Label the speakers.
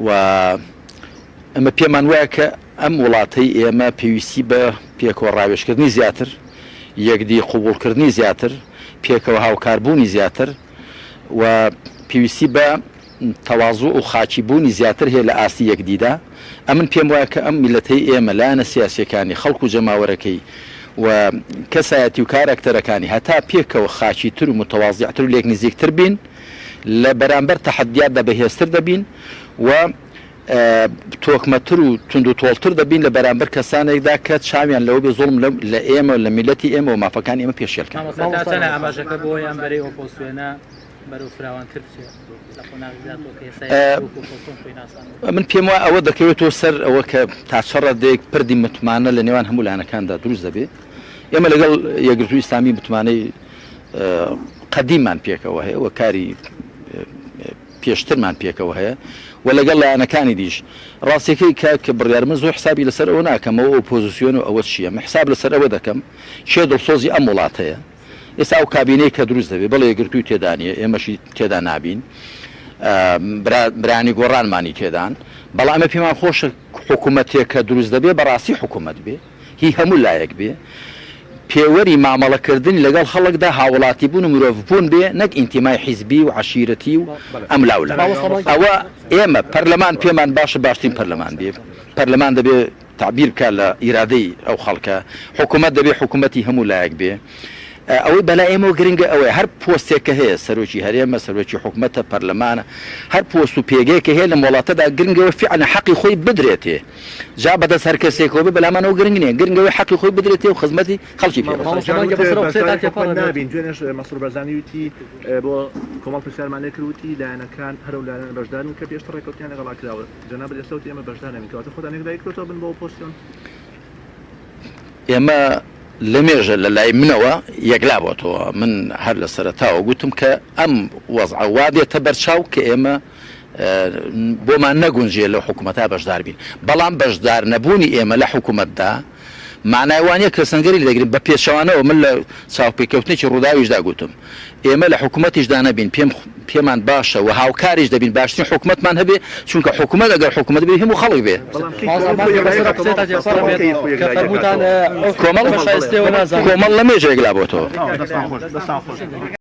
Speaker 1: و ئەمە پێمان وایە کە ئەم وڵاتەی ئێمە پێویستی بە پێکەوە ڕاوێژکردنی زیاتر، یەکدی قبوڵکردنی زیاتر، پێکەوە هاوکاربوونی زیاتر و پێویستی بە تەوازوع و خاکی بوونی زیاتر هەیە لە ئاستی یەکدیدا. ئەمن پێم وایە کە ئەم میللەتەی ئێمە، لایەنە سیاسییەکانی، خەڵک و جەماوەرەکەی و کەسایەتی و کاراکتەرەکانی هەتا پێکەوە خاکیتر و موتەوازیعتر و لێک نزیکتر بین، لە بەرامبەر تەحەدیاتدا بەهێزتر دەبین و تۆکمەتر و توندوتۆڵتر دەبین لە بەرامبەر کەسانێکدا کە چاویان لەوە بێ زوڵم لە ئێمە و لە میللەتی ئێمە و مافەکانی ئێمە پێشێل کەن.
Speaker 2: مامۆستا تا چەنە ئاماژەکە بۆ ئەوەی ئەم بەرەی ئۆپۆزسیۆنە بەرەو فراوانتر بچێت لە قۆناغی داهاتووە کە ئێستا یەکێتی وەکو ئۆپۆزسیۆن خۆی ناساندووە؟
Speaker 1: من پێم وایە ئەوە دەکەوێتەوە سەر ئەوە کە تا چ ڕادەیەک پردی متمانە لە نێوان هەموو لایەنەکاندا دروست دەبێ. ئێمە لەگەڵ یەکگرتووی ئیسلامی متمانەی قەدیممان پێکەوە هەیە و کاری پێشترمان پێکەوە هەیە و لەگەڵ لایەنەکانی دیش. ڕاستیەکەی کاک بڕیار من زۆر حسابی لەسەر ئەوە ناکەم ئەوە ئۆپۆزسیۆن و ئەوە چییە، من حساب لەسەر ئەوە دەکەم کێ دڵسۆزی ئەم وڵاتەیە. ئێستا ئەو کابینەی کە دروست دەبێت، بەڵێ یەکگرتووی تێدا نییە، ئێمەشی تێدا نابین، برایانی گۆڕانمانی تێدان، بەڵام ئێمە پێمان خۆشە حکوومەتێک کە دروست دەبێت بەڕاستی حکوومەت بێ. هی هەموو لایەک بێ، پێوەری مامەڵەکردن لەگەڵ خەڵکدا هاوڵاتیبوون و مرۆڤبوون بێ نەک ئینتیمای حیزبی و عەشیرەتی و ئەملاولا. ئەوە ئێمە پەرلەمان پێمان باشە باشترین پەرلەمان بێ، پەرلەمان دەبێ تەعبیر بکات لە ئیرادەی ئەو خەڵکە، حکومەت دەبێ حکومەتی هەموو لایەک بێ. ئەوەی بەلای ئێمەوە گرنگە ئەوەیە هەر پۆستێک کە هەیە، سەرۆکی هەرێمە، سەرۆکی حکومەتە، پەرلەمانە، هەر پۆست و پێگەیەک کە هەیە لەم وڵاتەدا گرنگە ئەوەی فیعلەن حەقی خۆی بدرێتێ. جا بەدەست هەر کەسێکەوە بێ بەلامانەوە گرنگ نیە، گرنگ ئەوەی حەقی خۆی بدرێتێ و خزمەتی خەڵکی پێ بکات.
Speaker 3: مامۆستا مانگە بەسەر ئەو قسەیەتان تێپەڕ دەبێت. نابین دوێنێش مەسرور بارزانی وتی بۆ کۆمەڵ پرسیارمان لێ کرد وتی لایەنەکان هەر ئەو لایەنانە بەشدارن کە پێشتر ڕێککەوتنیان لەگەڵا کراوە جەنابت ئێستا وتی ئێمە بەشدار نابین کەواتە خۆتان یەکلایی کردۆتەوە بن بۆ ئۆپۆزسیۆن؟
Speaker 1: ئێمە لەمێژە لە لای منەوە یەکلا بۆتەوە من هەر لە سەرەتاوە گوتم کە ئەم وەزعە وا دێتە بەرچاو کە ئێمە بۆمان نەگونجێ لەو حکوومەتە بەشدار بین، بەڵام بەشدار نەبوونی ئێمە لە حکوومەتدا مانای وا نییە کە سەنگەری لێ دەگرین، بە پێچەوانەوە من لە چاوپێکەوتنێکی ڕووداویشدا گوتم ئێمە لە حکوومەتیشدا نەبین پێم پێمان باشە و هاوکاریش دەبین باشترین حکوومەتمان هەبێ، چونکە حکوومەت ئەگەر حکوومەت بێ هەموو خەڵک بێ. کۆمەڵ کۆمەڵ لەمێژە یەکلا بۆتەوە.